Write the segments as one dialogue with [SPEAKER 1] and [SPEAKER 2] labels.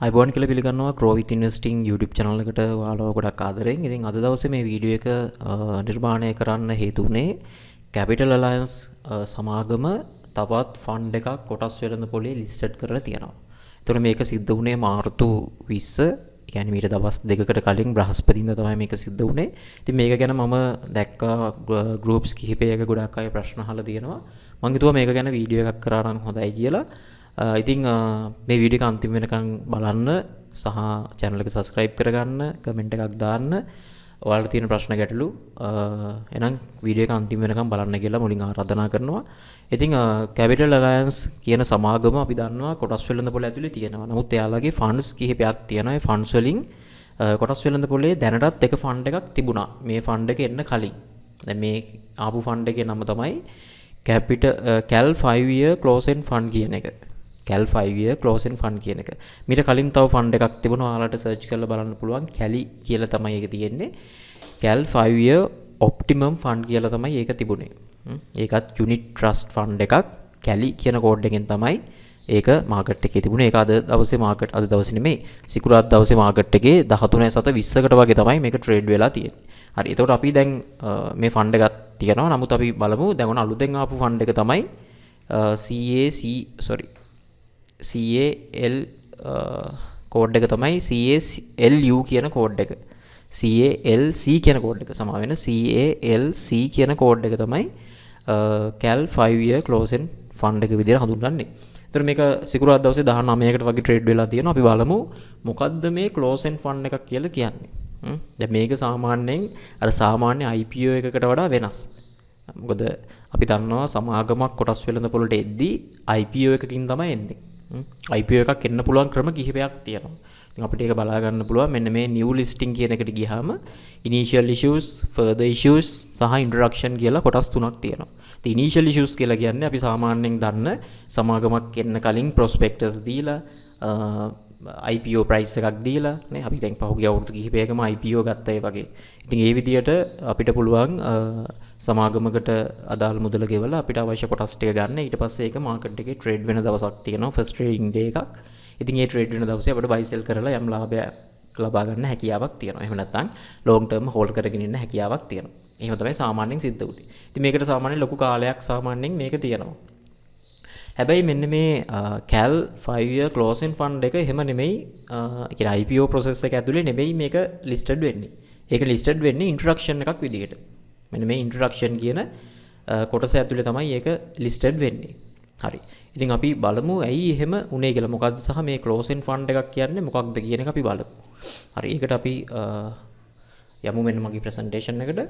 [SPEAKER 1] ආයුබෝවන් කියලා පිළිගන්නවා Grow with Investing YouTube channel එකට ඔයාලව ගොඩක් ආදරෙන්. ඉතින් අද දවසේ මේ වීඩියෝ එක නිර්මාණය කරන්න හේතු වුණේ Capital Alliance සමාගම තවත් ෆන්ඩ් එකක් කොටස් වෙළඳ පොලේ ලිස්ටඩ් කරලා තියෙනවා. ඒතර මේක සිද්ධ වුණේ මාර්තු 20, ඒ කියන්නේ මීට දවස් 2කට කලින් බ්‍රහස්පතින්දා තමයි මේක සිද්ධ වුණේ. ඉතින් මේක ගැන මම දැක්කා ගෲප්ස් කිහිපයක ගොඩක් අය ප්‍රශ්න අහලා තියෙනවා. මං හිතුවා මේක ගැන වීඩියෝ එකක් කරා නම් හොඳයි කියලා. ඉතින් මේ වීඩියෝ එක අන්තිම වෙනකන් බලන්න සහ channel එක subscribe කරගන්න, කමෙන්ට් එකක් දාන්න. ඔයාලට තියෙන ප්‍රශ්න ගැටලු එහෙනම් වීඩියෝ එක අන්තිම වෙනකන් බලන්න කියලා මුලින් ආරාධනා කරනවා. ඉතින් Capital Alliance කියන සමාගම අපි දන්නවා කොටස් වෙළඳ පොළ ඇතුලේ තියෙනවා. නමුත් එයාලගේ ෆන්ඩ්ස් කිහිපයක් තියෙනවා. ඒ ෆන්ඩ්ස් වලින් කොටස් වෙළඳ පොලේ දැනටත් එක ෆන්ඩ් එකක් තිබුණා. මේ ෆන්ඩ් එක එන්න කලින්. දැන් මේ ආපු ෆන්ඩ් එකේ නම තමයි Capital Cal 5 year close end fund කියන එක. Cal 5 year close end fund කියන එක. මීට කලින් තව ෆන්ඩ් එකක් තිබුණා. ඔයාලට සර්ච් කරලා බලන්න පුළුවන්. කැලි කියලා තමයි ඒක තියෙන්නේ. Cal 5 year optimum fund කියලා තමයි ඒක තිබුණේ. ඒකත් යුනිට් ට්‍රස්ට් ෆන්ඩ් එකක්. කැලි කියන කෝඩ් එකෙන් තමයි ඒක මාකට් එකේ තිබුණේ. ඒක අද දවසේ මාකට්, අද දවසේ නෙමෙයි, සිකුරාදා දවසේ මාකට් එකේ 13.7 20කට වගේ තමයි මේක ට්‍රේඩ් වෙලා තියෙන්නේ. හරි. එතකොට අපි දැන් මේ ෆන්ඩ් එකක් තියෙනවා. නමුත් අපි බලමු දැන් ඔන්න අලුතෙන් ආපු ෆන්ඩ් එක තමයි CAC, sorry, CAL code එක තමයි CALU කියන කෝඩ් එක. CALC කියන කෝඩ් එක, සමා වෙන, CALC කියන කෝඩ් එක තමයි CAL 5 year close end fund එක විදිහට හඳුන්වන්නේ. ඒතර මේක සිකුරාදා දවසේ 19කට වගේ ට්‍රේඩ් වෙලා තියෙනවා. අපි බලමු මොකද්ද මේ close end fund එකක් කියලා කියන්නේ. දැන් මේක සාමාන්‍යයෙන් අර සාමාන්‍ය IPO එකකට වඩා වෙනස්. මොකද අපි දන්නවා සමාගමක් කොටස් වෙළඳ පොළට එද්දී IPO එකකින් තමයි එන්නේ. IPO එකක් එන්න පුළුවන් ක්‍රම කිහිපයක් තියෙනවා. ඉතින් අපිට ඒක බලා ගන්න පුළුවන් මෙන්න මේ new listing කියන එකට ගියාම initial issues, further issues සහ introduction කියලා කොටස් තුනක් තියෙනවා. ඉතින් initial issues කියලා කියන්නේ අපි සාමාන්‍යයෙන් දන්න සමාගමක් එන්න කලින් prospectus දීලා, IPO price එකක් දීලා නේ. අපි දැන් පහුගිය අවුරුදු කිහිපයකම IPO ගත්තා ඒ වගේ. ඉතින් ඒ විදිහට අපිට පුළුවන් සමාගමකට අදාළ මුදල ගෙවලා අපිට අවශ්‍ය කොටස් ටික ගන්න. ඊට පස්සේ ඒක මාකට් එකේ ට්‍රේඩ් වෙන දවසක් තියෙනවා, ෆස්ට් ට්‍රේඩින් ඩේ එකක්. ඉතින් ඒ ට්‍රේඩ් වෙන දවසේ අපිට බයි සෙල් කරලා යම් ලාභයක් ලබා ගන්න හැකියාවක් තියෙනවා. එහෙම නැත්නම් ලොන්ග් ටර්ම් හෝල්ඩ් කරගෙන ඉන්න හැකියාවක් තියෙනවා. එහෙම තමයි සාමාන්‍යයෙන් සිද්ධ වුනේ. ඉතින් මේකට සාමාන්‍යයෙන් ලොකු කාලයක් සාමාන්‍යයෙන් මේක තියෙනවා. හැබැයි මෙන්න මේ CAL 5 year closing fund එක එහෙම නෙමෙයි. ඒ කියන්නේ IPO process එක ඇතුලේ නෙමෙයි මේක ලිස්ටඩ් වෙන්නේ. ඒක ලිස්ටඩ් වෙන්නේ ඉන්ට්‍රොඩක්ෂන් එකක් විදිහට. මෙන්න මේ ඉන්ට්‍රොඩක්ෂන් කියන කොටස ඇතුලේ තමයි ඒක ලිස්ටඩ් වෙන්නේ. හරි. ඉතින් අපි බලමු ඇයි එහෙම උනේ කියලා. මොකද්ද සහ මේ ක්ලෝසින් ෆන්ඩ් එකක් කියන්නේ මොකක්ද කියන එක අපි බලමු. හරි. ඒකට අපි යමු මෙන්න මගේ ප්‍රසන්ටේෂන් එකට.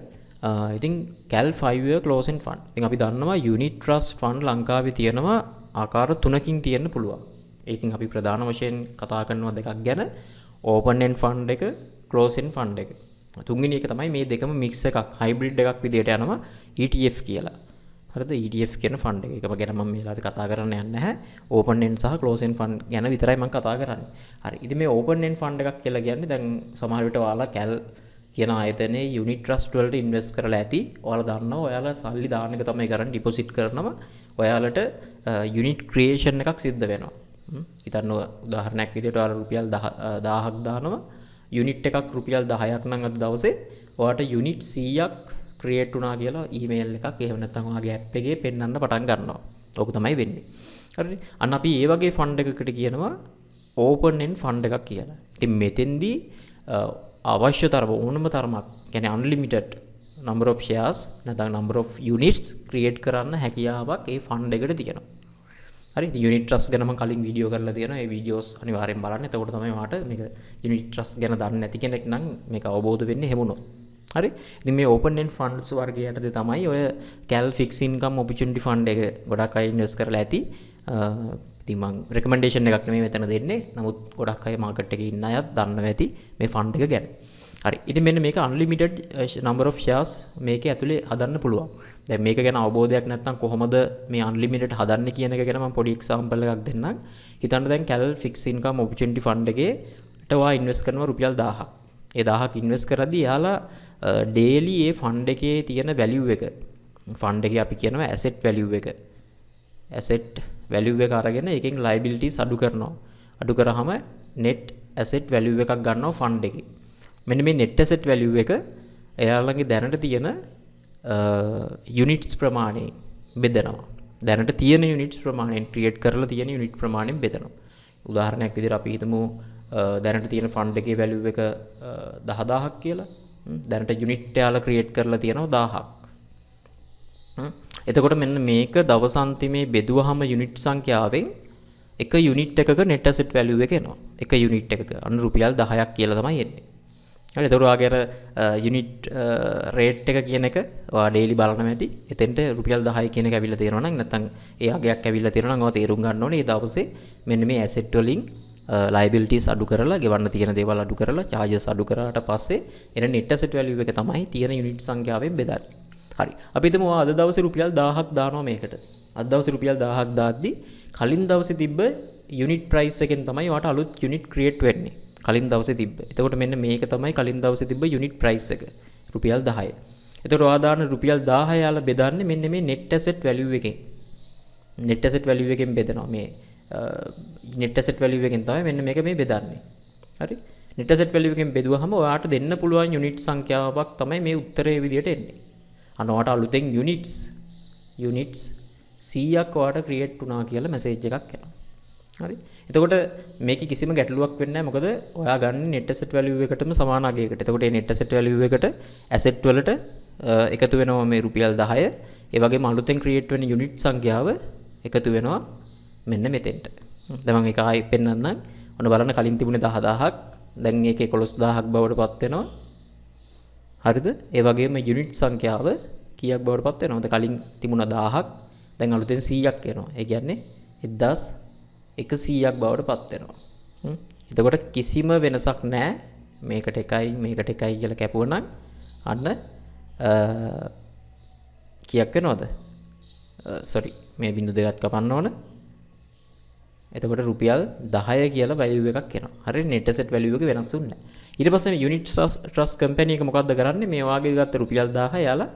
[SPEAKER 1] ඉතින් CAL 5 year closing fund. ඉතින් අපි දන්නවා යුනිට් ට්‍රස්ට් ෆන්ඩ් ලංකාවේ තියෙනවා ආකාර තුනකින් තියෙන්න පුළුවන්. ඒකෙන් අපි ප්‍රධාන වශයෙන් කතා කරනවා දෙකක් ගැන. ඕපන් එන්ඩ් ෆන්ඩ් එක, ක්ලෝස් එන්ඩ් ෆන්ඩ් එක. තුන්වෙනි එක තමයි මේ දෙකම මික්ස් එකක්, හයිබ්‍රිඩ් එකක් විදියට යනවා ETF කියලා. හරිද? ETF කියන ෆන්ඩ් එක. ඒකම ගැන මම මේ වෙලාවේ කතා කරන්න යන්නේ නැහැ. ඕපන් එන්ඩ් සහ ක්ලෝස් එන්ඩ් ෆන්ඩ් ගැන විතරයි මම කතා කරන්නේ. හරි. ඉතින් මේ ඕපන් එන්ඩ් ෆන්ඩ් එකක් කියලා කියන්නේ දැන් සමහර විට ඔයාලා කැල් කියන ආයතනයේ යුනිට් ට්‍රස්ට් වලට ඉන්වෙස්ට් කරලා ඇති. ඔයාලා දන්නවා ඔයාලා සල්ලි දාන එක තමයි කරන්නේ, ඩිපොසිට් කරනවා. ඔයාලට යුනිට් ක්‍රියේෂන් එකක් සිද්ධ වෙනවා. හිතන්න උදාහරණයක් විදිහට ඔයාලා රුපියල් 1000ක් දානවා. යුනිට් එකක් රුපියල් 10ක් නම් අද දවසේ ඔයාට යුනිට් 100ක් ක්‍රියේට් වුණා කියලා ඊමේල් එකක් එහෙම නැත්නම් ඔයාගේ ඇප් එකේ පෙන්වන්න පටන් ගන්නවා. ඕක තමයි වෙන්නේ. හරිනේ. අන්න අපි ඒ වගේ ෆන්ඩ් එකකට කියනවා ඕපන් එන්ඩ් ෆන්ඩ් එකක් කියලා. ඉතින් මෙතෙන්දී අවශ්‍ය තරම, ඕනම තරමක්, කියන්නේ unlimited number of shares නැත්නම් number of units create කරන්න හැකියාවක් ඒ ෆන්ඩ් එකට තියෙනවා. හරි, ඉතින් යුනිට් ට්‍රස්ට් ගැන මම කලින් වීඩියෝ කරලා තියෙනවා. ඒ වීඩියෝස් අනිවාර්යෙන් බලන්න. එතකොට තමයි ඔයාට මේක යුනිට් ට්‍රස්ට් ගැන දන්නේ නැති කෙනෙක් නම් මේක අවබෝධ වෙන්නේ එහෙම වුණොත්. හරි. ඉතින් මේ ඕපන් එන්ඩ් ෆන්ඩ්ස් වර්ගය යටතේ තමයි ඔය CAL fixed income opportunity fund එක ගොඩක් අය ඉන්වෙස්ට් කරලා ඇති. ඉතින් මං රෙකමෙන්ඩේෂන් එකක් නෙමෙයි මෙතන දෙන්නේ. නමුත් ගොඩක් අය මාකට් එකේ ඉන්න අයත් දන්නවා ඇති මේ ෆන්ඩ් එක ගැන. හරි. ඉතින් මෙන්න මේක unlimited number of shares මේකේ ඇතුලේ හදන්න පුළුවන්. දැන් මේක ගැන අවබෝධයක් නැත්නම් කොහොමද මේ unlimited හදන්නේ කියන එක ගැන මම පොඩි එක්සැම්පල් එකක් දෙන්නම්. හිතන්න දැන් CAL fixed income opportunity fund එකේට ඔයා ඉන්වෙස්ට් කරනවා රුපියල් 1000ක්. ඒ 1000ක් ඉන්වෙස්ට් කරද්දී එයාලා ඩේලි ඒ ෆන්ඩ් එකේ තියෙන වැලියු එක, ෆන්ඩ් එකේ අපි කියනවා ඇසෙට් වැලියු එක. ඇසෙට් වැලියු එක අරගෙන ඒකෙන් ලයබිලිටිස් අඩු කරනවා. අඩු කරාම net asset value එකක් ගන්නවා ෆන්ඩ් එකේ. මෙන්න මේ net asset value එක එයාලගේ දැනට තියෙන යුනිට්ස් ප්‍රමාණයෙන් බෙදනවා. දැනට තියෙන යුනිට්ස් ප්‍රමාණයෙන්, ක්‍රියේට් කරලා තියෙන යුනිට් ප්‍රමාණයෙන් බෙදනවා. උදාහරණයක් විදිහට අපි හිතමු දැනට තියෙන ෆන්ඩ් එකේ වැලියු එක 10,000ක් කියලා. දැනට යුනිට් එයාලා ක්‍රියේට් කරලා තියෙනවා 1000ක්. එතකොට මෙන්න මේක දවස් අන්තිමේ බෙදුවහම යුනිට් සංඛ්‍යාවෙන් එක යුනිට් එකක net asset value එක එනවා. එක යුනිට් එකක අන්න රුපියල් 10ක් කියලා තමයි එන්නේ. හරි, එතකොට ඔයාගේ අර යුනිට් රේට් එක කියන එක ඔයා ඩේලි බලනවා ඇති. එතෙන්ට රුපියල් 10 කියන එක ඇවිල්ලා තියෙනවා නම්, නැත්නම් ඒ අගයක් ඇවිල්ලා තියෙනවා නම්, ඔයා තේරුම් ගන්න ඕනේ මේ දවසේ මෙන්න මේ ඇසෙට් වලින් ලයබිලිටිස් අඩු කරලා, ගෙවන්න තියෙන දේවල් අඩු කරලා, චාර්ජස් අඩු කරාට පස්සේ එන net asset value එක තමයි තියෙන යුනිට් සංඛ්‍යාවෙන් බෙදන්නේ. හරි. අපි හිතමු ඔයා අද දවසේ රුපියල් 1000ක් දානවා මේකට. අද දවසේ රුපියල් 1000ක් දාද්දි කලින් දවසේ තිබ්බ යුනිට් ප්‍රයිස් එකෙන් තමයි ඔයාට අලුත් යුනිට් ක්‍රියේට් වෙන්නේ. කලින් දවසේ තිබ්බ. එතකොට මෙන්න මේක තමයි කලින් දවසේ තිබ්බ යුනිට් ප්‍රයිස් එක. රුපියල් 10. එතකොට ඔයා දාන රුපියල් 1000 යාලා බෙදන්නේ මෙන්න මේ net asset value එකෙන්. Net asset value එකෙන් බෙදනවා. මේ net asset value එකෙන් තමයි මෙන්න මේක මේ බෙදන්නේ. හරි? Net asset value එකෙන් බෙදුවහම ඔයාට දෙන්න පුළුවන් යුනිට් සංඛ්‍යාවක් තමයි මේ උත්තරේ විදියට එන්නේ. අන්න ඔයාට අලුතෙන් යුනිට්ස් 100ක් ඔයාට ක්‍රියේට් වුණා කියලා මැසේජ් එකක් එනවා. හරි. එතකොට මේකේ කිසිම ගැටලුවක් වෙන්නේ නැහැ. මොකද ඔයා ගන්න net asset value එකටම සමාන අගයකට. එතකොට මේ net asset value එකට asset වලට එකතු වෙනවා මේ රුපියල් 10. ඒ වගේම අලුතෙන් ක්‍රියේට් වෙන යුනිට් සංඛ්‍යාව එකතු වෙනවා මෙන්න මෙතෙන්ට. දැන් මම ඒක ආයෙ පෙන්නන්නම්. ඔන්න බලන්න, කලින් තිබුණේ 10,000ක්. දැන් ඒක 11,000ක් බවට පත් වෙනවා. හරිද? ඒ වගේම යුනිට් සංඛ්‍යාව කීයක් බවට පත් වෙනවද? කලින් තිබුණා 1000ක්. දැන් අලුතෙන් 100ක් එනවා. ඒ කියන්නේ 1100ක් බවට පත් වෙනවා. එතකොට කිසිම වෙනසක් නැහැ. මේකට එකයි මේකට එකයි කියලා කැපුවා නම් අන්න කීයක් වෙනවද? සෝරි, මේ බිංදු දෙකත් කපන්න ඕන. එතකොට රුපියල් 10 කියලා වැලියු එකක් එනවා. හරි, net asset value එක වෙනස් වුන්නේ නැහැ. ඊට පස්සේ මේ යුනිට් ට්‍රස්ට් කම්පැනි එක මොකද්ද කරන්නේ? මේ වාගේ ගත්ත රුපියල් 1000 එයාලා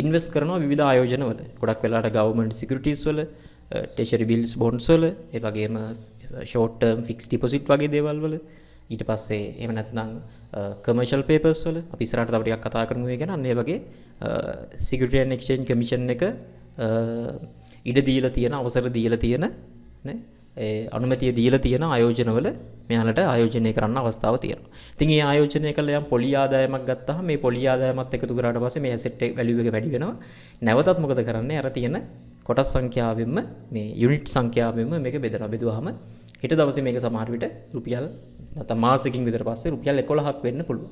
[SPEAKER 1] ඉන්වෙස්ට් කරනවා විවිධ ආයෝජන වල. ගොඩක් වෙලාවට ගවර්න්මන්ට් සිකියුරිටීස් වල, ට්‍රෙෂරි බිල්ස්, බොන්ඩ්ස් වල, ඒ වගේම ෂෝට් ටර්ම් ෆික්ස්ඩ් ඩිපොසිට් වගේ දේවල් වල, ඊට පස්සේ එහෙම නැත්නම් කමර්ෂල් පේපර්ස් වල. අපි ඉස්සරහට තව ටිකක් කතා කරමු ඒ ගැන. අන්න ඒ වගේ සිකියුරිටි ඇන්ඩ් එක්ස්චේන්ජ් කමිෂන් එක ඉඩ දීලා තියෙන, අවසර දීලා තියෙන නේ, ඒ අනුමැතිය දීලා තියෙන ආයෝජනවල මෙයාලට ආයෝජනය කරන්න අවස්ථාව තියෙනවා. ඉතින් මේ ආයෝජනය කළා යම් පොලි ආදායමක් ගත්තාම මේ පොලි ආදායමත් එකතු කරාට පස්සේ මේ ඇසෙට් වැලියු එක වැඩි වෙනවා. නැවතත් මොකද කරන්නේ? අර තියෙන කොටස් සංඛ්‍යාවෙන්ම, මේ යුනිට් සංඛ්‍යාවෙන්ම මේක බෙදනවා. බෙදුවාම හෙට දවසේ මේක සමහර විට රුපියල්, නැත්නම් මාසෙකින් විතර පස්සේ රුපියල් 11ක් වෙන්න පුළුවන්.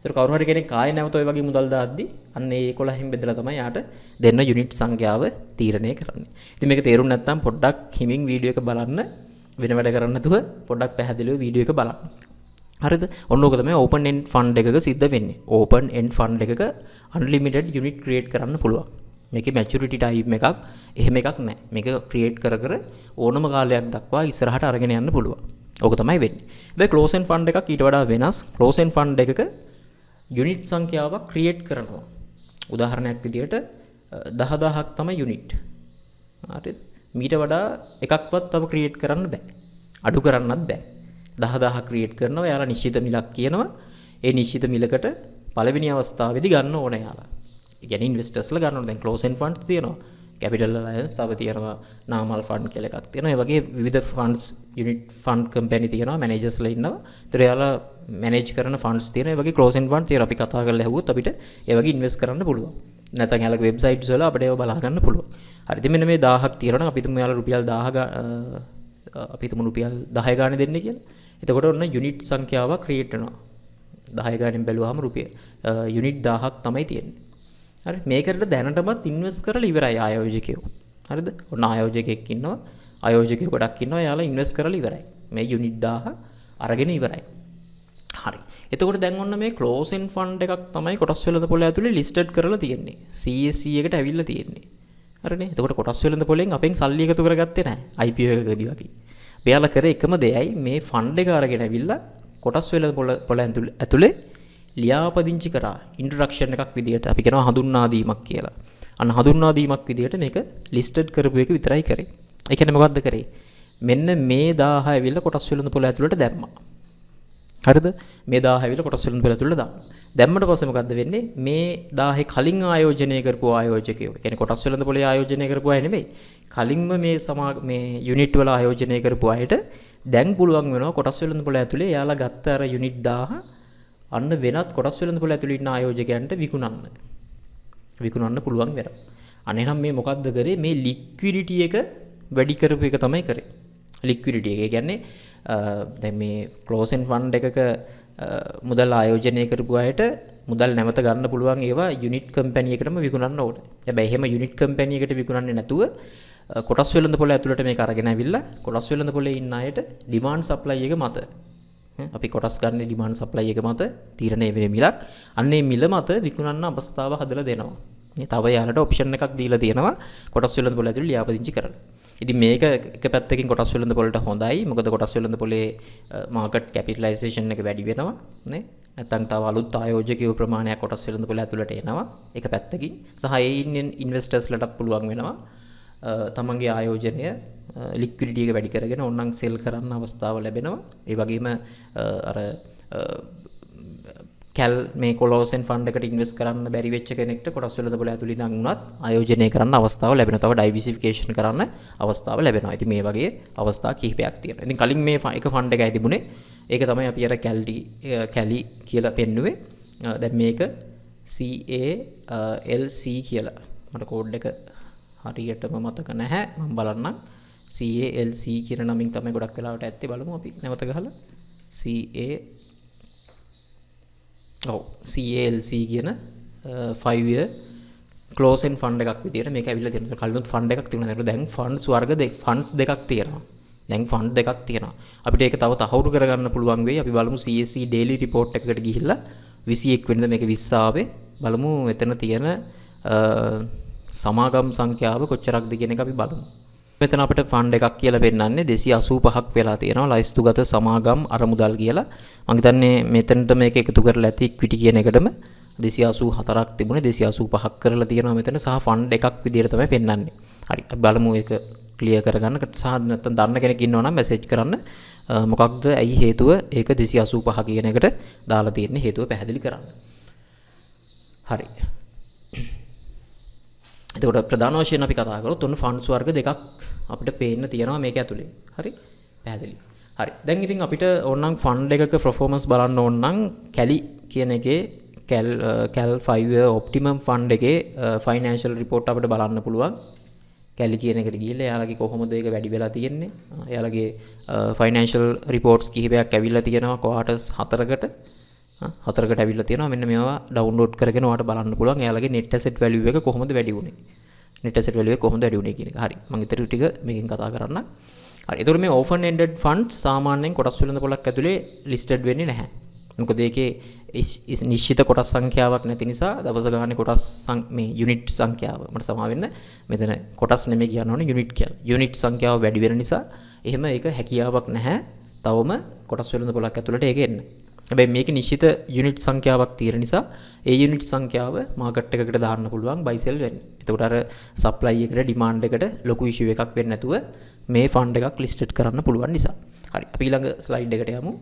[SPEAKER 1] ඒතර කවුරු හරි කෙනෙක් ආයෙ නැවත ඔය වගේ මුදල් දාද්දි අන්න ඒ 11න් බෙදලා තමයි යාට දෙන්න යුනිට් සංඛ්‍යාව තීරණය කරන්නේ. ඉතින් මේක තේරුම් නැත්නම් පොඩ්ඩක් හිමින් වීඩියෝ එක බලන්න. වෙන වැඩ කරන්න නැතුව පොඩ්ඩක් පැහැදිලිව වීඩියෝ එක බලන්න. හරිද? ඔන්න ඕක තමයි ඕපන් එන්ඩ් ෆන්ඩ් එකක සිද්ධ වෙන්නේ. ඕපන් එන්ඩ් ෆන්ඩ් එකක අන්ලිමිටඩ් යුනිට් ක්‍රියේට් කරන්න පුළුවන්. මේකේ මැචුරිටි ටයිම් එකක් එහෙම එකක් නැහැ. මේක ක්‍රියේට් කර කර ඕනම කාලයක් දක්වා ඉස්සරහට අරගෙන යන්න පුළුවන්. ඕක තමයි වෙන්නේ. හැබැයි ක්ලෝස් එන්ඩ් ෆන්ඩ් එකක් ඊට වඩා වෙනස්. ක්ලෝස් එන්ඩ් ෆන්ඩ් එකක යුනිට් සංඛ්‍යාවක් ක්‍රියේට් කරනවා. උදාහරණයක් විදියට 10,000ක් තමයි යුනිට්. හරිද? මීට වඩා එකක්වත් තව ක්‍රියේට් කරන්න බෑ. අඩු කරන්නත් බෑ. 10,000 ක්‍රියේට් කරනවා. එයාලා නිශ්චිත මිලක් කියනවා. ඒ නිශ්චිත මිලකට පළවෙනි අවස්ථාවේදී ගන්න ඕන එයාලා. ඒ කියන්නේ ඉන්වෙස්ටර්ස්ලා ගන්න ඕන. දැන් ක්ලෝස් එන්ඩ් ෆන්ඩ්ස් තියෙනවා. කැපිටල් අලයන්ස්, තව තියෙනවා නාමල් ෆන්ඩ් කියලා එකක් තියෙනවා. ඒ වගේ විවිධ ෆන්ඩ්ස්, යුනිට් ෆන්ඩ් කම්පැනි තියෙනවා. මැනේජර්ස්ලා ඉන්නවා. ඒතර එයාලා මැනේජ් කරන ෆන්ඩ්ස් තියෙනවා. ඒ වගේ ක්ලෝස් එන්ඩ් ෆන්ඩ් තියෙනවා. අපි කතා කරලා ඇහුවොත් අපිට ඒ වගේ ඉන්වෙස්ට් කරන්න පුළුවන්. නැත්නම් එයාලගේ වෙබ්සයිට්ස් වල අපිට ඒවා බලා ගන්න පුළුවන්. හරි. ඉතින් මෙන්න මේ 1000ක් තියෙනවා නම් අපි හිතමු එයාලා රුපියල් 1000, අපි හිතමු රුපියල් 10 ගානේ දෙන්නේ කියලා. එතකොට ඔන්න යුනිට් සංඛ්‍යාවක් ක්‍රියේට් වෙනවා. 10 ගානෙන් බැලුවාම රුපියල් යුනිට් 1000ක් තමයි තියෙන්නේ. හරි, මේකට දැනටමත් ඉන්වෙස්ට් කරලා ඉවරයි ආයෝජකයෝ. හරිද? ඔන්න ආයෝජකයෙක් ඉන්නවා. ආයෝජකයෝ ගොඩක් ඉන්නවා. එයාලා ඉන්වෙස්ට් කරලා ඉවරයි. මේ යුනිට් 1000 අරගෙන ඉවරයි. හරි. එතකොට දැන් ඔන්න මේ ක්ලෝස් එන්ඩ් ෆන්ඩ් එකක් තමයි කොටස් වෙළඳ පොළ ඇතුලේ ලිස්ටඩ් කරලා තියෙන්නේ. CSE එකට ඇවිල්ලා තියෙන්නේ. හරිනේ. එතකොට කොටස් වෙළඳ පොළෙන් අපෙන් සල්ලි එකතු කරගත්තේ නැහැ IPO එකකදී වගේ. මෙයාලා කරේ එකම දෙයයි, මේ ෆන්ඩ් එක අරගෙන ඇවිල්ලා කොටස් වෙළඳ පොළ ඇතුලේ ලියාපදිංචි කරා, ඉන්ට්‍රොඩක්ෂන් එකක් විදියට. අපි කියනවා හඳුන්වා දීමක් කියලා. අන්න හඳුන්වා දීමක් විදියට මේක ලිස්ටඩ් කරපු එක විතරයි කරේ. ඒ කියන්නේ මොකද්ද කරේ? මෙන්න මේ 1000 ඇවිල්ලා කොටස් වෙළඳ පොළ ඇතුලට දැම්මා. හරිද? මේ 1000 ඇවිල්ලා කොටස් වෙළඳ පොළ ඇතුළට දානවා. දැම්මට පස්සේ මොකද්ද වෙන්නේ? මේ 1000 කලින් ආයෝජනය කරපු ආයෝජකයෝ. ඒ කියන්නේ කොටස් වෙළඳ පොළේ ආයෝජනය කරපු අය නෙමෙයි. කලින්ම මේ මේ යුනිට් වල ආයෝජනය කරපු අයට දැන් පුළුවන් වෙනවා කොටස් වෙළඳ පොළ ඇතුලේ එයාලා ගත්ත අර යුනිට් 1000 අන්න වෙනත් කොටස් වෙළඳ පොළ ඇතුලේ ඉන්න ආයෝජකයන්ට විකුණන්න. විකුණන්න පුළුවන් වෙනවා. අන්න එහෙනම් මේ මොකද්ද කරේ? මේ ලික්විඩිටි එක වැඩි කරපු එක තමයි කරේ. ලික්විඩිටි එක. ඒ කියන්නේ දැන් මේ ක්ලෝස් එන්ඩ් ෆන්ඩ් එකක මුදල් ආයෝජනය කරපු අයට මුදල් නැවත ගන්න පුළුවන් ඒවා යුනිට් කම්පැනි එකටම විකුණන්න ඕනේ. හැබැයි එහෙම යුනිට් කම්පැනි එකට විකුණන්නේ නැතුව කොටස් වෙළඳ පොළ ඇතුළට මේක අරගෙන ඇවිල්ලා කොටස් වෙළඳ පොළේ ඉන්න අයට ඩිමාන්ඩ් සප්ලයි එක මත, අපි කොටස් ගන්න ඩිමාන්ඩ් සප්ලයි එක මත තීරණය වෙන මිලක්, අන්න ඒ මිල මත විකුණන්න අවස්ථාව හදලා දෙනවා. මේ තව යාලට ඔප්ෂන් එකක් දීලා තියෙනවා කොටස් වෙළඳ පොළ ඇතුළේ ලියාපදිංචි කරන්න. ඉතින් මේක එක පැත්තකින් කොටස් වෙළඳ පොළට හොඳයි. මොකද කොටස් වෙළඳ පොළේ මාකට් කැපිටලයිසේෂන් එක වැඩි වෙනවා නේ. නැත්තම් තව අලුත් ආයෝජකයෝ ප්‍රමාණයක් කොටස් වෙළඳ පොළ ඇතුළට එනවා එක පැත්තකින්. සහ ඒ ඉන්න ඉන්වෙස්ටර්ස්ලටත් පුළුවන් වෙනවා තමන්ගේ ආයෝජනය ලික්විඩිටි එක වැඩි කරගෙන ඕනනම් සෙල් කරන්න අවස්ථාව ලැබෙනවා. ඒ වගේම අර කැල් මේ ක්ලෝස් එන්ඩ් ෆන්ඩ් එකට ඉන්වෙස්ට් කරන්න බැරි වෙච්ච කෙනෙක්ට කොටස් වෙළඳ පොළ ඇතුළේ ඉඳන් වුණත් ආයෝජනය කරන්න අවස්ථාව ලැබෙනවා. තව ඩයිවර්සිෆිකේෂන් කරන්න අවස්ථාව ලැබෙනවා. ඉතින් මේ වගේ අවස්ථා කිහිපයක් තියෙනවා. ඉතින් කලින් මේ එක ෆන්ඩ් එකයි තිබුණේ. ඒක තමයි අපි අර කැල්ඩි කැලි කියලා පෙන්නුවේ. දැන් මේක CALC කියලා. මට කෝඩ් එක හරියටම මතක නැහැ. මම බලන්නම්. CALC කියන නමින් තමයි ගොඩක් වෙලාවට ඇත්තේ. බලමු අපි නැවත ගහලා. CA ඔව් CALC කියන 5 year close end fund එකක් විදියට මේක ඇවිල්ලා තියෙනවා. කලිනුත් ෆන්ඩ් එකක් තිබුණා. දැන් ෆන්ඩ්ස් වර්ග දෙක, ෆන්ඩ්ස් දෙකක් තියෙනවා. දැන් ෆන්ඩ් දෙකක් තියෙනවා. අපිට ඒක තව තහවුරු කරගන්න පුළුවන් වෙයි. අපි බලමු CSE daily report එකකට ගිහිල්ලා 21 වෙනිදා මේක 20 ආවේ. බලමු එතන තියෙන සමාගම් සංඛ්‍යාව කොච්චරක්ද කියන එක අපි බලමු. මෙතන අපිට ෆන්ඩ් එකක් කියලා පෙන්නන්නේ 285ක් වෙලා තියෙනවා ලයිස්තුගත සමාගම් අරමුදල් කියලා. මං හිතන්නේ මෙතනට මේක එකතු කරලා ඇති ඉක්විටි කියන එකටම 284ක් තිබුණේ 285ක් කරලා තියෙනවා මෙතන සහ ෆන්ඩ් එකක් විදියට තමයි පෙන්නන්නේ. හරි, අපි බලමු ඒක ක්ලියර් කරගන්න. සහ නැත්තම් දන්න කෙනෙක් ඉන්නවා නම් මැසේජ් කරන්න. මොකක්ද ඇයි හේතුව ඒක 285 කියන එකට දාලා තියෙන්නේ, හේතුව පැහැදිලි කරන්න. හරි. එතකොට ප්‍රධාන වශයෙන් අපි කතා කරොත් ඔන්න ෆන්ඩ්ස් වර්ග දෙකක් අපිට පේන්න තියෙනවා මේක ඇතුලේ. හරි? පැහැදිලි. හරි. දැන් ඉතින් අපිට ඕනනම් ෆන්ඩ් එකක පර්ෆෝමන්ස් බලන්න ඕන නම් කැලි කියන එකේ කැල් කැල් 5 year optimum fund එකේ ෆයිනෑන්ෂල් රිපෝට් අපිට බලන්න පුළුවන්. කැලි කියන එකට ගිහිල්ලා එයාලගේ කොහොමද ඒක වැඩි වෙලා තියෙන්නේ? එයාලගේ ෆයිනෑන්ෂල් රිපෝට්ස් කිහිපයක් ඇවිල්ලා තියෙනවා ක්වාටර්ස් හතරකට. හතරකට ඇවිල්ලා තියෙනවා. මෙන්න මේවා ඩවුන්ලෝඩ් කරගෙන ඔයාලට බලන්න පුළුවන් එයාලගේ net asset value එක කොහොමද වැඩි වුනේ. Net asset value එක කොහොමද වැඩි වුනේ කියන එක. හරි. මම ඉතින් ටික මේකෙන් කතා කරන්න. හරි. ඒතකොට මේ open ended funds සාමාන්‍යයෙන් කොටස් වෙළඳ පොළක් ඇතුලේ ලිස්ටඩ් වෙන්නේ නැහැ. මොකද ඒකේ නිශ්චිත කොටස් සංඛ්‍යාවක් නැති නිසා දවස ගානේ කොටස් මේ යුනිට් සංඛ්‍යාව, මට සමා වෙන්න, මෙතන කොටස් නෙමෙයි කියන්න ඕනේ, යුනිට් කියලා. යුනිට් සංඛ්‍යාව වැඩි වෙන නිසා එහෙම ඒක හැකියාවක් නැහැ තවම කොටස් වෙළඳ පොළක් ඇතුළට ඒක එන්න. හැබැයි මේකේ නිශ්චිත යුනිට් සංඛ්‍යාවක් තියෙන නිසා ඒ යුනිට් සංඛ්‍යාව මාකට් එකකට දාන්න පුළුවන් බයි සෙල් වෙන්න. එතකොට අර සප්ලයි එකට ඩිමාන්ඩ් එකට ලොකු ඉෂුව එකක් වෙන්නේ නැතුව මේ ෆන්ඩ් එකක් ලිස්ටඩ් කරන්න පුළුවන් නිසා. හරි. අපි ඊළඟ ස්ලයිඩ් එකට යමු.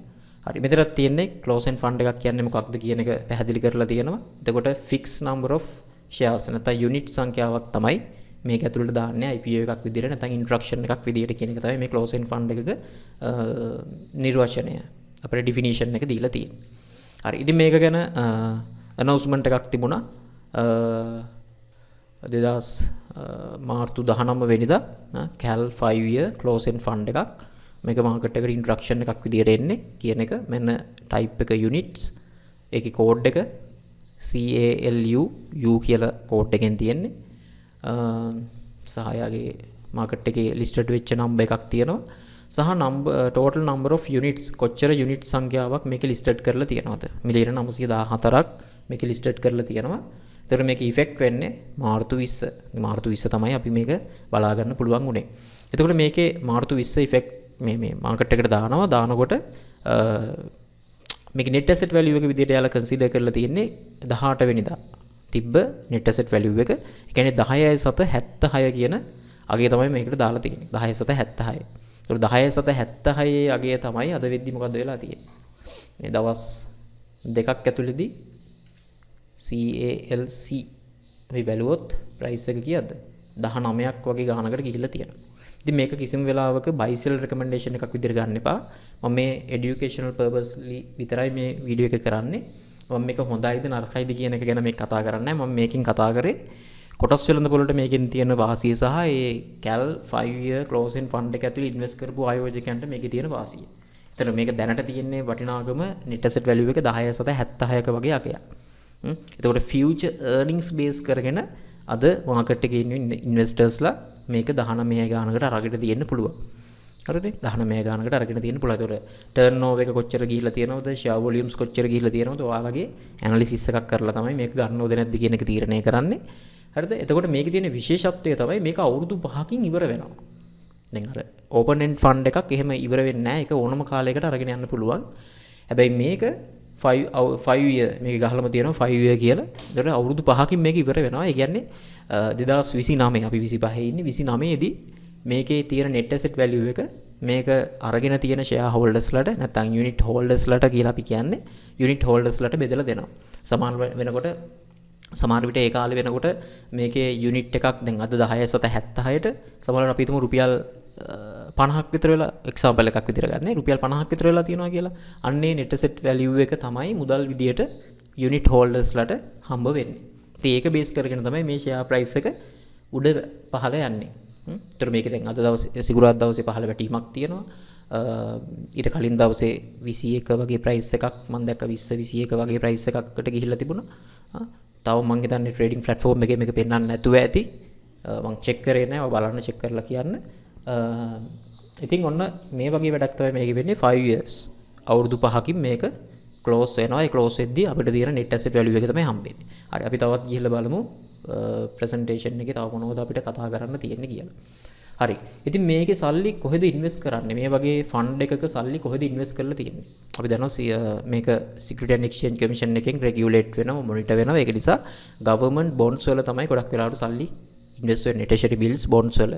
[SPEAKER 1] හරි. මෙතනත් තියෙන්නේ ක්ලෝස් එන්ඩ් ෆන්ඩ් එකක් කියන්නේ මොකක්ද කියන එක පැහැදිලි කරලා තියෙනවා. එතකොට ෆික්ස් නම්බර් ඔෆ් ෂෙයාර්ස් නැත්නම් යුනිට් සංඛ්‍යාවක් තමයි මේක ඇතුළට දාන්නේ IPO එකක් විදිහට නැත්නම් ඉන්ට්‍රොඩක්ෂන් එකක් විදිහට කියන එක තමයි මේ ක්ලෝස් එන්ඩ් ෆන්ඩ් එකක නිර්වචනය. අපිට ඩිෆිනිෂන් එක දීලා තියෙන්නේ. හරි. ඉතින් මේක ගැන ඇනවුන්ස්මන්ට් එකක් තිබුණා. 2000 මාර්තු 19 වෙනිදා කැල් 5 year close end fund එකක් මේක මාකට් එකට ඉන්ට්‍රොඩක්ෂන් එකක් විදියට එන්නේ කියන එක. මෙන්න ටයිප් එක යුනිට්ස්, ඒකේ කෝඩ් එක CALU U කියලා කෝඩ් එකෙන් තියෙන්නේ. සහ එයාගේ මාකට් එකේ ලිස්ටඩ් වෙච්ච නම්බර් එකක් තියෙනවා. සහ number total number of units, කොච්චර යුනිට් සංඛ්‍යාවක් මේකේ ලිස්ටඩ් කරලා තියෙනවද, මිලියන 914ක් මේකේ ලිස්ටඩ් කරලා තියෙනවා. එතකොට මේක ඉෆෙක්ට් වෙන්නේ මාර්තු 20. මාර්තු 20 තමයි අපි මේක බලා ගන්න පුළුවන් උනේ. එතකොට මේකේ මාර්තු 20 ඉෆෙක්ට් මේ මේ මාකට් එකට දානවා. දානකොට මේක net asset value එක විදිහට එයාලා කන්සිඩර් කරලා තියෙන්නේ 18 වෙනිදා තිබ්බ net asset value එක. ඒ කියන්නේ 10.76 කියන අගය තමයි මේකට දාලා තියෙන්නේ. 10.76. ඒතකොට 10.76 අගය තමයි අද වෙද්දි මොකද්ද වෙලා තියෙන්නේ? මේ දවස් 2ක් ඇතුළතදී CALC අපි බැලුවොත් ප්‍රයිස් එක කීයද? 19ක් වගේ ගානකට ගිහිල්ලා තියෙනවා. ඉතින් මේක කිසිම වෙලාවක buy sell recommendation එකක් විදිහට ගන්න එපා. මම මේ educational purposely විතරයි මේ වීඩියෝ එක කරන්නේ. මම මේක හොඳයිද නරකයිද කියන එක ගැන මේ කතා කරන්නේ නැහැ. මම මේකෙන් කතා කරේ කොටස් වෙළඳ පොළට මේකෙන් තියෙන වාසිය සහ ඒ CAL 5 year close end fund එක ඇතුලේ ඉන්වෙස්ට් කරපු ආයෝජකයන්ට මේකේ තියෙන වාසිය. ඒතර මේක දැනට තියෙන්නේ වටිනාකම net asset value එක 10.76ක වගේ අගයක්. එතකොට ෆියුචර් earnings base කරගෙන අද මාකට් එකේ ඉන්න ඉන්වෙස්ටර්ස්ලා මේක 19 ගානකට අරගෙන තියෙන්න පුළුවන්. හරිද? 19 ගානකට අරගෙන තියෙන්න පුළුවන්. ඒතකොට ටර්න් ඕවර් එක කොච්චර ගිහිල්ලා තියෙනවද? ෂෙයා වොලියුම්ස් කොච්චර ගිහිල්ලා තියෙනවද? ඔයාලගේ ඇනලිසිස් එකක් කරලා තමයි මේක ගන්නවද නැද්ද කියන එක තීරණය කරන්නේ. හරිද? එතකොට මේකේ තියෙන විශේෂත්වය තමයි මේක අවුරුදු 5කින් ඉවර වෙනවා. දැන් අර ඕපන් එන්ඩ් ෆන්ඩ් එකක් එහෙම ඉවර වෙන්නේ නැහැ. ඒක ඕනම කාලයකට අරගෙන යන්න පුළුවන්. හැබැයි මේක 5 5 year, මේක ගහලම තියෙනවා 5 year කියලා. ඒතකොට අවුරුදු 5කින් මේක ඉවර වෙනවා. ඒ කියන්නේ 2029, අපි 25 ඉන්නේ, 29 දී මේකේ තියෙන net asset value එක මේක අරගෙන තියෙන ෂෙයා හෝල්ඩර්ස්ලාට, නැත්නම් යුනිට් හෝල්ඩර්ස්ලාට කියලා අපි කියන්නේ, යුනිට් හෝල්ඩර්ස්ලාට බෙදලා දෙනවා. සමාන වෙනකොට, සමහර විට ඒ කාලේ වෙනකොට මේකේ යුනිට් එකක් දැන් අද 10.76ට සමහරවිට අපි හිතමු රුපියල් 50ක් විතර වෙලා, එක්සැම්පල් එකක් විතර ගන්න, රුපියල් 50ක් විතර වෙලා තියෙනවා කියලා. අන්නේ net asset value එක තමයි මුදල් විදියට යුනිට් හෝල්ඩර්ස්ලාට හම්බ වෙන්නේ. ඉතින් ඒක බේස් කරගෙන තමයි මේ ෂෙයා ප්‍රයිස් එක උඩ පහළ යන්නේ. ඒතර මේක දැන් අද දවසේ, සිකුරාදා දවසේ පහළ වැටීමක් තියෙනවා. ඊට කලින් දවසේ 21 වගේ ප්‍රයිස් එකක් මම දැක්ක, 20 21 වගේ ප්‍රයිස් එකකට ගිහිල්ලා තිබුණා. තව මං හිතන්නේ ට්‍රේඩින් ප්ලැට්ෆෝම් එකේ මේක පෙන්වන්න නැතුව ඇති. මං චෙක් කරේ නෑ. ඔය බලන්න, චෙක් කරලා කියන්න. ඉතින් ඔන්න මේ වගේ වැඩක් තමයි මේකේ වෙන්නේ. 5 years, අවුරුදු 5කින් මේක ක්ලෝස් වෙනවා. ඒ ක්ලෝස් වෙද්දී අපිට තියෙන net asset value එක තමයි හම්බෙන්නේ. හරි, අපි තවත් ගිහිල්ලා බලමු ප්‍රසන්ටේෂන් එකේ තව මොනවද අපිට කතා කරන්න තියෙන්නේ කියලා. හරි. ඉතින් මේකේ සල්ලි කොහෙද ඉන්වෙස්ට් කරන්නේ? මේ වගේ ෆන්ඩ් එකක සල්ලි කොහෙද ඉන්වෙස්ට් කරලා තියෙන්නේ? අපි දන්නවා මේක සිකියුරිටි ඇන්ඩ් එක්ස්චේන්ජ් කමිෂන් එකෙන් රෙගියුලේට් වෙනවා, මොනිටර් වෙනවා. ඒක නිසා ගවර්න්මන්ට් බොන්ඩ්ස් වල තමයි ගොඩක් වෙලාවට සල්ලි ඉන්වෙස්ට් වෙන්නේ. ට්‍රෙෂරි බිල්ස්, බොන්ඩ්ස් වල.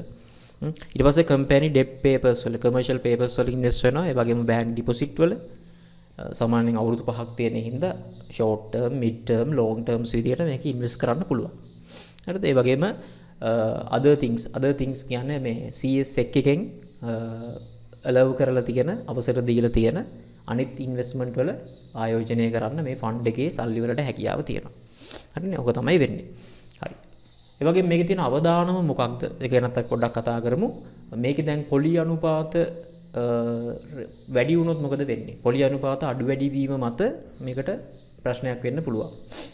[SPEAKER 1] ඊට පස්සේ කම්පැනි ඩෙට් පේපර්ස් වල, කමර්ෂියල් පේපර්ස් වල ඉන්වෙස්ට් වෙනවා. ඒ වගේම බැංක් ඩිපොසිට් වල. සාමාන්‍යයෙන් අවුරුදු 5ක් තියෙන හින්දා short term, mid term, long terms විදියට මේක ඉන්වෙස්ට් කරන්න පුළුවන්. හරිද? ඒ වගේම අදර් තින්ග්ස්. අදර් තින්ග්ස් කියන්නේ මේ CSEC එකෙන් ඇලව් කරලා තියෙන, අවසර දීලා තියෙන අනිත් ඉන්වෙස්ට්මන්ට් වල ආයෝජනය කරන්න මේ ෆන්ඩ් එකේ සල්ලි වලට හැකියාව තියෙනවා. හරිනේ? ඔක තමයි වෙන්නේ. හරි. ඒ වගේම මේකේ තියෙන අවදානම මොකක්ද? ඒක ගැනත් අපි පොඩ්ඩක් කතා කරමු. මේකේ දැන් පොලි අනුපාත වැඩි වුණොත් මොකද වෙන්නේ? පොලි අනුපාත අඩු වැඩි වීම මත මේකට ප්‍රශ්නයක් වෙන්න පුළුවන්.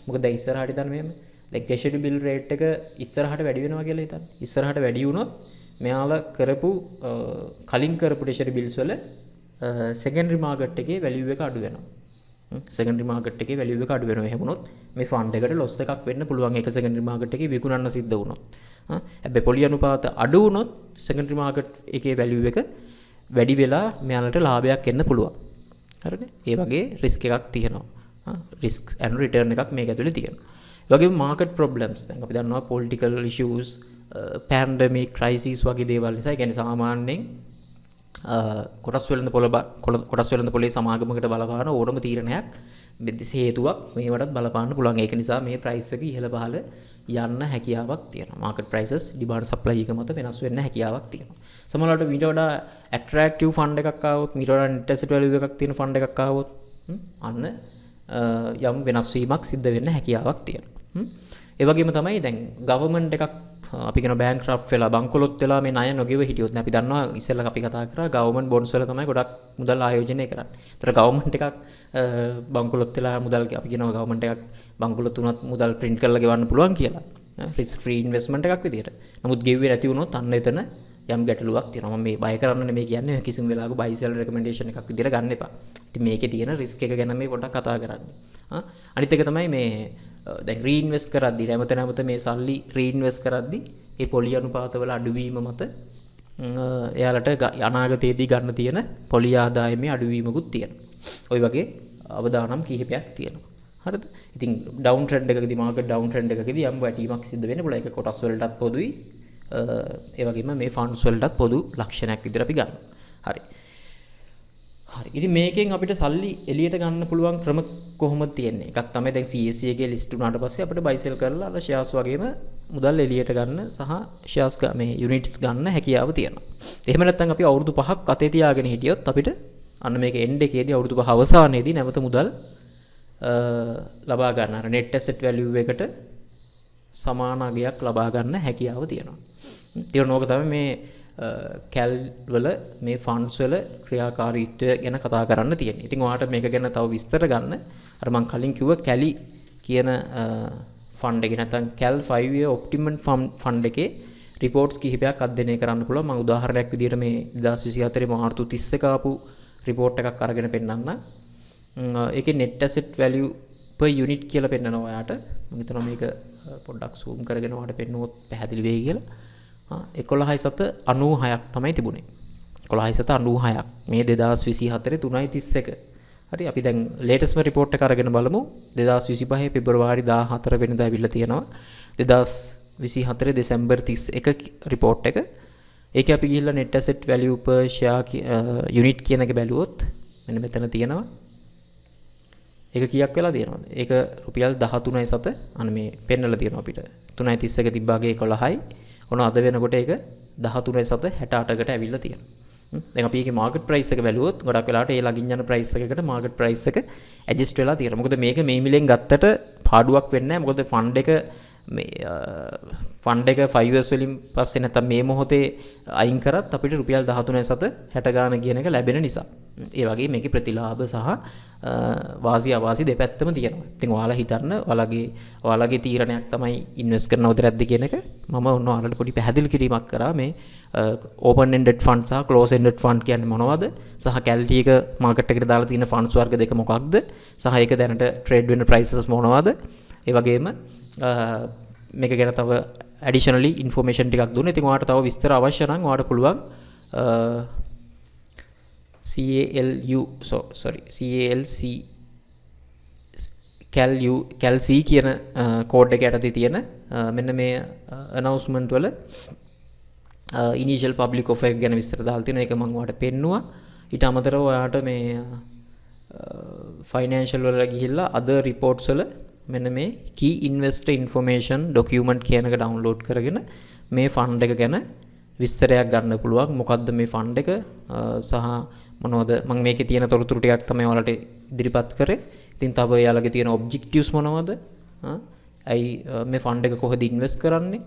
[SPEAKER 1] මොකද දැන් ඉස්සරහට හිතන්න මෙහෙම. දැන් ට්‍රෙෂරි බිල් රේට් එක ඉස්සරහට වැඩි වෙනවා කියලා හිතන්න. ඉස්සරහට වැඩි වුණොත් මෙයාලා කරපු, කලින් කරපු ට්‍රෙෂරි බිල්ස් වල සෙකන්ඩරි මාකට් එකේ වැලියු එක අඩු වෙනවා. සෙකන්ඩරි මාකට් එකේ වැලියු එක අඩු වෙනවා. එහෙම වුණොත් මේ ෆන්ඩ් එකට ලොස් එකක් වෙන්න පුළුවන් ඒක සෙකන්ඩරි මාකට් එකේ විකුණන්න සිද්ධ වුණොත්. හැබැයි පොලි අනුපාත අඩු වුණොත් සෙකන්ඩරි මාකට් එකේ වැලියු එක වැඩි වෙලා මෙයාලට ලාභයක් එන්න පුළුවන්. හරිනේ? ඒ වගේ රිස්ක් එකක් තියෙනවා. රිස්ක් ඇන්ඩ් රිටර්න් එකක් මේක ඇතුලේ තියෙනවා. ඒ වගේම මාකට් ප්‍රොබ්ලම්ස්, දැන් අපි දන්නවා පොලිටිකල් ඉෂුස්, පැන්ඩමික් ක්‍රයිසිස් වගේ දේවල් නිසා, ඒ කියන්නේ සාමාන්‍යයෙන් කොටස් වෙළඳ පොලේ සමාගමකට බලපාන ඕනම තීරණයක්, හේතුවක් මේවටත් බලපාන්න පුළුවන්. ඒක නිසා මේ ප්‍රයිස් එක ඉහළ පහළ යන්න හැකියාවක් තියෙනවා. මාකට් ප්‍රයිසස් ඩිමාන්ඩ් සප්ලයි එක මත වෙනස් වෙන්න හැකියාවක් තියෙනවා. සමහරවිට මීට වඩා ඇට්‍රැක්ටිව් ෆන්ඩ් එකක් ආවොත්, මීට වඩා නෙට් ඇසෙට් වැලියු එකක් තියෙන ෆන්ඩ් එකක් ආවොත්, අන්න යම් වෙනස් වීමක් සිද්ධ වෙන්න හැකියාවක් තියෙනවා. ඒ වගේම තමයි දැන් ගවර්න්මන්ට් එකක් අපි කියන බැංක්‍රප්ට් වෙලා, බංකොලොත් වෙලා මේ ණය නොගෙව හිටියොත් නේ. අපි දන්නවා, ඉස්සෙල්ලා අපි කතා කරා ගවර්න්මන්ට් බොන්ඩ්ස් වල තමයි ගොඩක් මුදල් ආයෝජනය කරන්නේ. ඒතර ගවර්න්මන්ට් එකක් බංකොලොත් වෙලා මුදල්, අපි කියනවා ගවර්න්මන්ට් එකක් බංකොලොත් වුණත් මුදල් ප්‍රින්ට් කරලා ගෙවන්න පුළුවන් කියලා. රිස්ක් ෆ්‍රී ඉන්වෙස්ට්මන්ට් එකක් විදියට. නමුත් ගෙව්වේ නැති වුණොත් අන්න එතන යම් ගැටලුවක් තියෙනවා. මම මේ බය කරන්න නෙමෙයි කියන්නේ, කිසිම වෙලාවක බයි සෙල් රෙකමෙන්ඩේෂන් එකක් විදියට ගන්න එපා. ඉතින් මේකේ තියෙන රිස්ක් එක ගැන මේ පොඩ්ඩක් කතා කරන්නේ. අනිත් එක තමයි මේ දැන් රීඉන්වෙස්ට් කරද්දි, නැවත නැවත මේ සල්ලි රීඉන්වෙස්ට් කරද්දි ඒ පොලි අනුපාතවල අඩුවීම මත එයාලට අනාගතයේදී ගන්න තියෙන පොලි ආදායමේ අඩුවීමකුත් තියෙනවා. ඔය වගේ අවදානම් කිහිපයක් තියෙනවා. හරිද? ඉතින් ඩවුන් ට්‍රෙන්ඩ් එකකදී, මාකට් ඩවුන් ට්‍රෙන්ඩ් එකකදී යම් වැටීමක් සිද්ධ වෙන්න පුළුවන්. ඒක කොටස් වලටත් පොදුයි. ඒ වගේම මේ ෆන්ඩ්ස් වලටත් පොදු ලක්ෂණයක් විදිහට අපි ගන්නවා. හරි. හරි. ඉතින් මේකෙන් අපිට සල්ලි එළියට ගන්න පුළුවන් ක්‍රම කොහොමද තියෙන්නේ? එකක් තමයි දැන් CSE එකේ ලිස්ට් වුණාට පස්සේ අපිට බයි සෙල් කරලා අර ෂෙයාර්ස් වගේම මුදල් එළියට ගන්න සහ ෂෙයාර්ස් මේ යුනිට්ස් ගන්න හැකියාව තියෙනවා. එහෙම නැත්නම් අපි අවුරුදු 5ක් අතේ තියාගෙන හිටියොත් අපිට අන්න මේක එන්ඩ් එකේදී, අවුරුදු 5 අවසානයේදී නැවත මුදල් ලබා ගන්න, අර නෙට් ඇසෙට් වැලියු එකට සමාන අගයක් ලබා ගන්න හැකියාව තියෙනවා. ඉතින් ඕක තමයි මේ කැල් වල, මේ ෆන්ඩ්ස් වල ක්‍රියාකාරීත්වය ගැන කතා කරන්න තියෙන්නේ. ඉතින් ඔයාලට මේක ගැන තව විස්තර ගන්න අර මං කලින් කිව්ව කැලි කියන ෆන්ඩ් එකේ නැත්නම් කැල් 5 year optimum fund එකේ රිපෝට්ස් කිහිපයක් අධ්‍යයනය කරන්න පුළුවන්. මම උදාහරණයක් විදිහට මේ 2024 මාර්තු 31 ආපු රිපෝට් එකක් අරගෙන පෙන්නන්නම්. ඒකේ net asset value per unit කියලා පෙන්නනවා ඔයාට. මම හිතනවා මේක පොඩ්ඩක් සූම් කරගෙන ඔයාලට පෙන්නුවොත් පැහැදිලි වෙයි කියලා. 11.96ක් තමයි තිබුණේ. 11.96ක් මේ 2024 3.31. හරි, අපි දැන් ලේටස්ට්ම රිපෝට් එක අරගෙන බලමු. 2025 පෙබරවාරි 14 වෙනිදා ඇවිල්ලා තියෙනවා. 2024 දෙසැම්බර් 31 රිපෝට් එක. ඒකේ අපි ගිහිල්ලා net asset value per share unit කියන එක බැලුවොත් මෙන්න මෙතන තියෙනවා. ඒක කීයක් වෙලා තියෙනවද? ඒක රුපියල් 13.7, අන්න මේ පෙන්නලා තියෙනවා අපිට. 3.31 තිබ්බාගේ 11යි. ඔන්න අද වෙනකොට ඒක 13.68කට ඇවිල්ලා තියෙනවා. දැන් අපි ඒකේ මාකට් ප්‍රයිස් එක බැලුවොත් ගොඩක් වෙලාවට ඒ ළඟින් යන ප්‍රයිස් එකකට මාකට් ප්‍රයිස් එක ඇඩ්ජස්ට් වෙලා තියෙනවා. මොකද මේක මේ මිලෙන් ගත්තට පාඩුවක් වෙන්නේ නැහැ. මොකද ෆන්ඩ් එක 5 years වලින් පස්සේ නැත්තම් මේ මොහොතේ අයින් කරත් අපිට රුපියල් 13.60 ගාන කියන එක ලැබෙන නිසා. ඒ වගේ මේකේ ප්‍රතිලාභ සහ වාසි අවාසි දෙපැත්තම තියෙනවා. ඉතින් ඔයාලා හිතන්න, ඔයාලගේ ඔයාලගේ තීරණයක් තමයි ඉන්වෙස්ට් කරනවද නැද්ද කියන එක. මම ඔන්න ඔයාලට පොඩි පැහැදිලි කිරීමක් කරා මේ ඕපන් එන්ඩඩ් ෆන්ඩ් සහ ක්ලෝස් එන්ඩඩ් ෆන්ඩ් කියන්නේ මොනවද සහ කැල්ටි එක මාකට් එකට දාලා තියෙන ෆන්ඩ්ස් වර්ග දෙක මොකක්ද සහ ඒක දැනට ට්‍රේඩ් වෙන ප්‍රයිසස් මොනවද. ඒ වගේම මේක ගැන තව ඇඩිෂනලි ඉන්ෆෝමේෂන් ටිකක් දුන්නා. ඉතින් ඔයාලට තව විස්තර අවශ්‍ය නම් ඔයාලට පුළුවන් CALU, so sorry, CALC, CAL U, CAL C කියන කෝඩ් එක යටතේ තියෙන මෙන්න මේ ඇනවුන්ස්මන්ට් වල ඉනිෂියල් පබ්ලික් ඔෆර් එක ගැන විස්තර දාලා තියෙනවා. ඒක මම ඔයාලට පෙන්නුවා. ඊට අමතරව ඔයාට මේ ෆයිනෑන්ෂල් වල ගිහිල්ලා අදර් රිපෝට්ස් වල මෙන්න මේ key investor information document කියන එක ඩවුන්ලෝඩ් කරගෙන මේ ෆන්ඩ් එක ගැන විස්තරයක් ගන්න පුළුවන්. මොකද්ද මේ ෆන්ඩ් එක සහ මොනවද, මම මේකේ තියෙන තොරතුරු ටිකක් තමයි ඔයාලට ඉදිරිපත් කරේ. ඉතින් තව එයාලගේ තියෙන ඔබ්ජෙක්ටිව්ස් මොනවද? ඇයි මේ ෆන්ඩ් එක කොහෙද ඉන්වෙස්ට් කරන්නේ?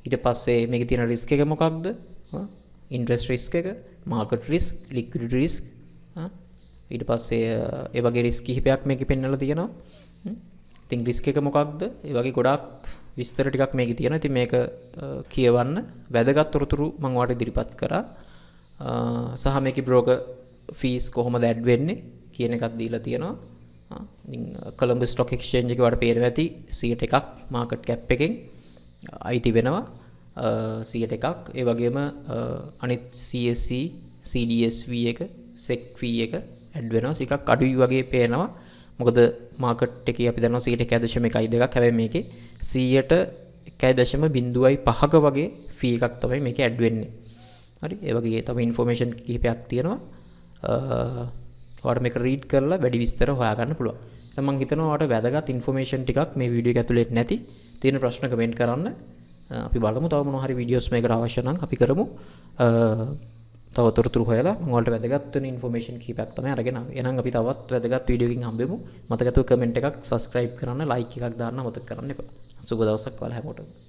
[SPEAKER 1] ඊට පස්සේ මේකේ තියෙන රිස්ක් එක මොකක්ද? ඉන්ට්‍රස්ට් රිස්ක් එක, මාකට් රිස්ක්, ලික්විඩිටි රිස්ක්, ඊට පස්සේ ඒ වගේ රිස්ක් කිහිපයක් මේකේ පෙන්නලා තියෙනවා. ඉතින් රිස්ක් එක මොකක්ද? ඒ වගේ ගොඩාක් විස්තර ටිකක් මේකේ තියෙනවා. ඉතින් මේක කියවන්න. වැදගත් තොරතුරු මම ඔයාලට ඉදිරිපත් කරා. සහ මේකේ බ්‍රෝකර් ෆීස් කොහොමද ඇඩ් වෙන්නේ කියන එකක් දීලා තියෙනවා. ඉතින් කොළඹ ස්ටොක් එක්ස්චේන්ජ් එකේ ඔයාලට පේනවා ඇති 101ක් මාකට් කැප් එකෙන් අයිති වෙනවා 101ක්. ඒ වගේම අනිත් CSE, CDSV එක, SEC fee එක ඇඩ් වෙනවා. ටිකක් අඩුයි වගේ පේනවා. මොකද මාකට් එකේ අපි දන්නවා 1.12ක්. හැබැයි මේකේ 101.05ක වගේ ෆී එකක් තමයි මේකේ ඇඩ් වෙන්නේ. හරි, ඒ වගේ තව ඉන්ෆෝමේෂන් කිහිපයක් තියෙනවා. ඔයාලට මේක රීඩ් කරලා වැඩි විස්තර හොයාගන්න පුළුවන්. දැන් මං හිතනවා ඔයාලට වැදගත් ඉන්ෆෝමේෂන් ටිකක් මේ වීඩියෝ එක ඇතුලේ නැති. තියෙන ප්‍රශ්න කමෙන්ට් කරන්න. අපි බලමු තව මොනවා හරි වීඩියෝස් මේකට අවශ්‍ය නම් අපි කරමු. තව තොරතුරු හොයලා මම ඔයාලට වැදගත් වෙන ඉන්ෆෝමේෂන් කිහිපයක් තමයි අරගෙන ආවේ. එහෙනම් අපි තවත් වැදගත් වීඩියෝ එකකින් හම්බෙමු. මතක ඇතුව කමෙන්ට් එකක්, සබ්ස්ක්‍රයිබ් කරන්න, ලයික් එකක් දාන්න අමතක කරන්න එපා. සුබ දවසක් ඔයාලා හැමෝටම.